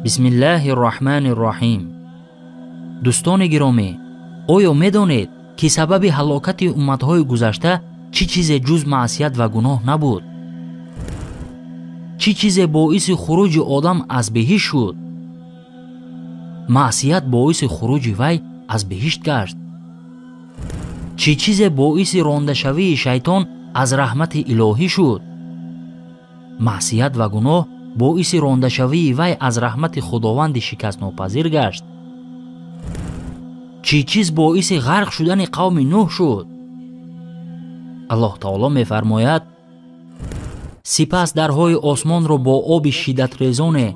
Бисмиллаҳир Раҳмонир Раҳим. Дӯстони гиромӣ, оё медонед, ки сабаби ҳалокати умматҳои гузашта чӣ чизе ҷуз маъсият ва гуноҳ набуд? Чӣ чизе боиси хуруҷи одам аз беҳишт шуд? Маъсият боиси хуруҷи вай аз беҳишт гашт. Чӣ чизе боиси рондашавии шайтон аз раҳмати илоҳӣ шуд? Маъсият ва гуноҳ боиси рондашавии вай аз раҳмати худованди шикастнопазир гашт. Чӣ чиз боиси ғарқ шудани қавми Нӯҳ шуд? Аллоҳ таоло мефармояд: сипас дарҳои осмонро бо оби шиддатрезоне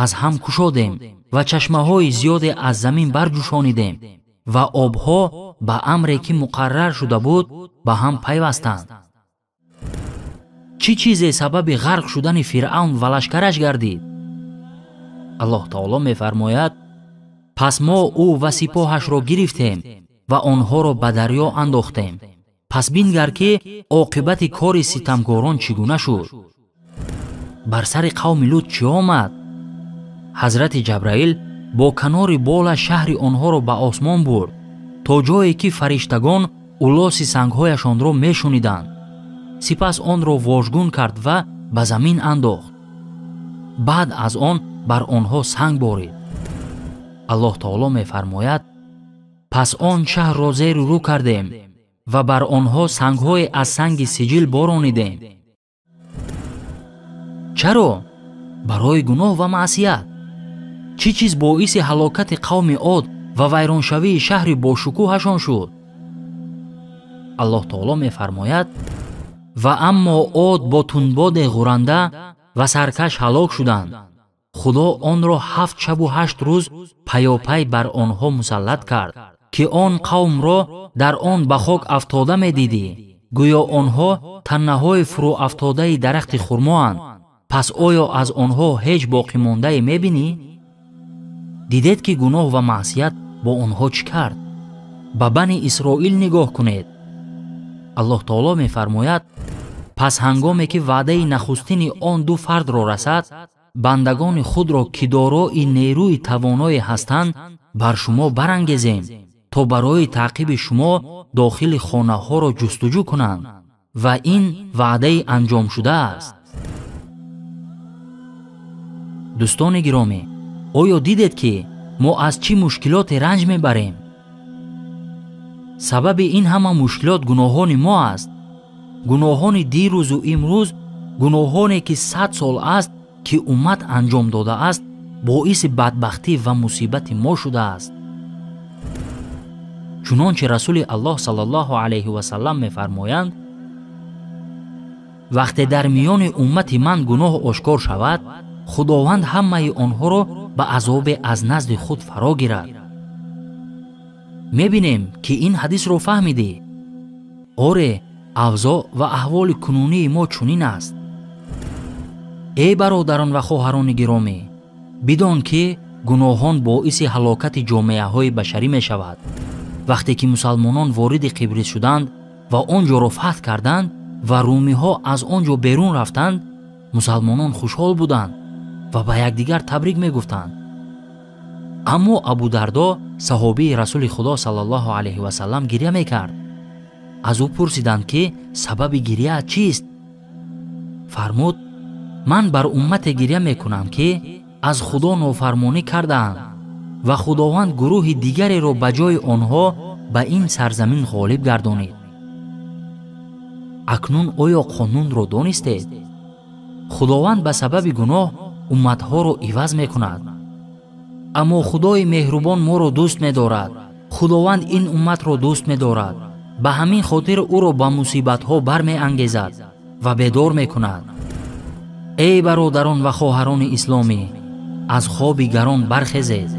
аз ҳам кушодем ва чашмаҳои зиёде аз замин барҷӯшонидем ва обҳо ба амре ки муқаррар шуда буд ба ҳам пайвастанд. Чӣ чизе сабаби ғарқ шудани Фиръавн ва лашкараш гардид? Аллоҳ таоло мефармояд: пас мо ӯ ва сипоҳашро гирифтем ва онҳоро ба дарё андохтем. Пас бингар ки оқибати кори ситамкорон чӣ гуна шуд. Бар сари қавми Лут чӣ омад? Ҳазрати Ҷабраил бо канори бола шаҳри онҳоро ба осмон бурд, то ҷое ки фариштагон улоси сангҳояшонро мешуниданд. Сипас онро вожгун кард ва ба замин андохт. Баъд аз он бар онҳо санг борид. Аллоҳ таоло мефармояд: пас он шаҳрро зеру рӯ кардем ва бар онҳо сангҳое аз санги сиҷил боронидем. Чаро? Барои гуноҳ ва маъсият. Чӣ чиз боиси ҳалокати қавми Од ва вайроншавии шаҳри бошукӯҳашон шуд? Аллоҳ таоло мефармояд: ва аммо Од бо тунбоде ғуранда ва саркаш ҳалок шуданд. Худо онро 7 шабу 8 рӯз паёпай бар онҳо мусаллат кард, ки он қавмро дар он ба хок афтода медидӣ, гӯё онҳо таннаҳои фурӯафтодаи дарахти хурмоанд. Пас оё аз онҳо ҳеҷ боқимондае мебинӣ? Дидед ки гуноҳ ва маъсият бо онҳо чӣ кард? Ба Бани Исроил нигоҳ кунед. Аллоҳ таоло мефармояд: пас ҳангоме ки ваъдаи нахустини он ду фардро расад, бандагони худро ки дорои нерӯи тавоное ҳастанд бар шумо барангезем, то барои таъқиби шумо дохили хонаҳоро ҷустуҷӯ кунанд. Ва ин ваъдаи анҷомшудааст. Дӯстони гиромӣ, оё дидед ки мо аз чӣ мушкилоте ранҷ мебарем? Сабаби ин ҳама мушкилот гуноҳони мо аст. Гуноҳони дирӯзу имрӯз, гуноҳоне ки 100 сол аст ки уммат анҷом додааст, боиси бадбахтӣ ва мусибати мо шудааст. Чунончи Расули Аллоҳ саллаллоҳу алайҳи васаллам мефармоянд: вақте дар миёни уммати ман гуноҳ ошкор шавад, Худованд ҳамаи онҳоро ба азобе аз назди худ фаро гирад. Мебинем ки ин ҳадисро фаҳмидӣ. Оре, авзоъ ва аҳволи кунунии мо чунин аст. Эй бародарон ва хоҳарони гиромӣ, бидон ки гуноҳон боиси ҳалокати ҷомеаҳои башарӣ мешавад. Вақте ки мусалмонон вориди Қибрис шуданд ва он ҷоро фатҳ карданд ва румиҳо аз он ҷо берун рафтанд, мусалмонон хушҳол буданд ва ба якдигар табрик мегуфтанд. Аммо Абудардо, саҳобии Расули Худо саллаллоҳу алайҳи васаллам, гиря мекард. Аз ӯ пурсиданд ки сабаби гиряат чист? Фармуд: ман бар уммате гиря мекунам ки аз Худо нофармонӣ кардаанд ва Худованд гурӯҳи дигареро ба ҷои онҳо ба ин сарзамин ғолиб гардонид. Акнун оё қонунро донистед? Худованд ба сабаби гуноҳ умматҳоро иваз мекунад. Аммо Худои меҳрубон моро дӯст медорад. Худованд ин умматро дӯст медорад. Ба ҳамин хотир ӯро ба мусибатҳо бармеангезад ва бедор мекунад. Эй бародарон ва хоҳарони исломӣ, аз хоби гарон бархезед.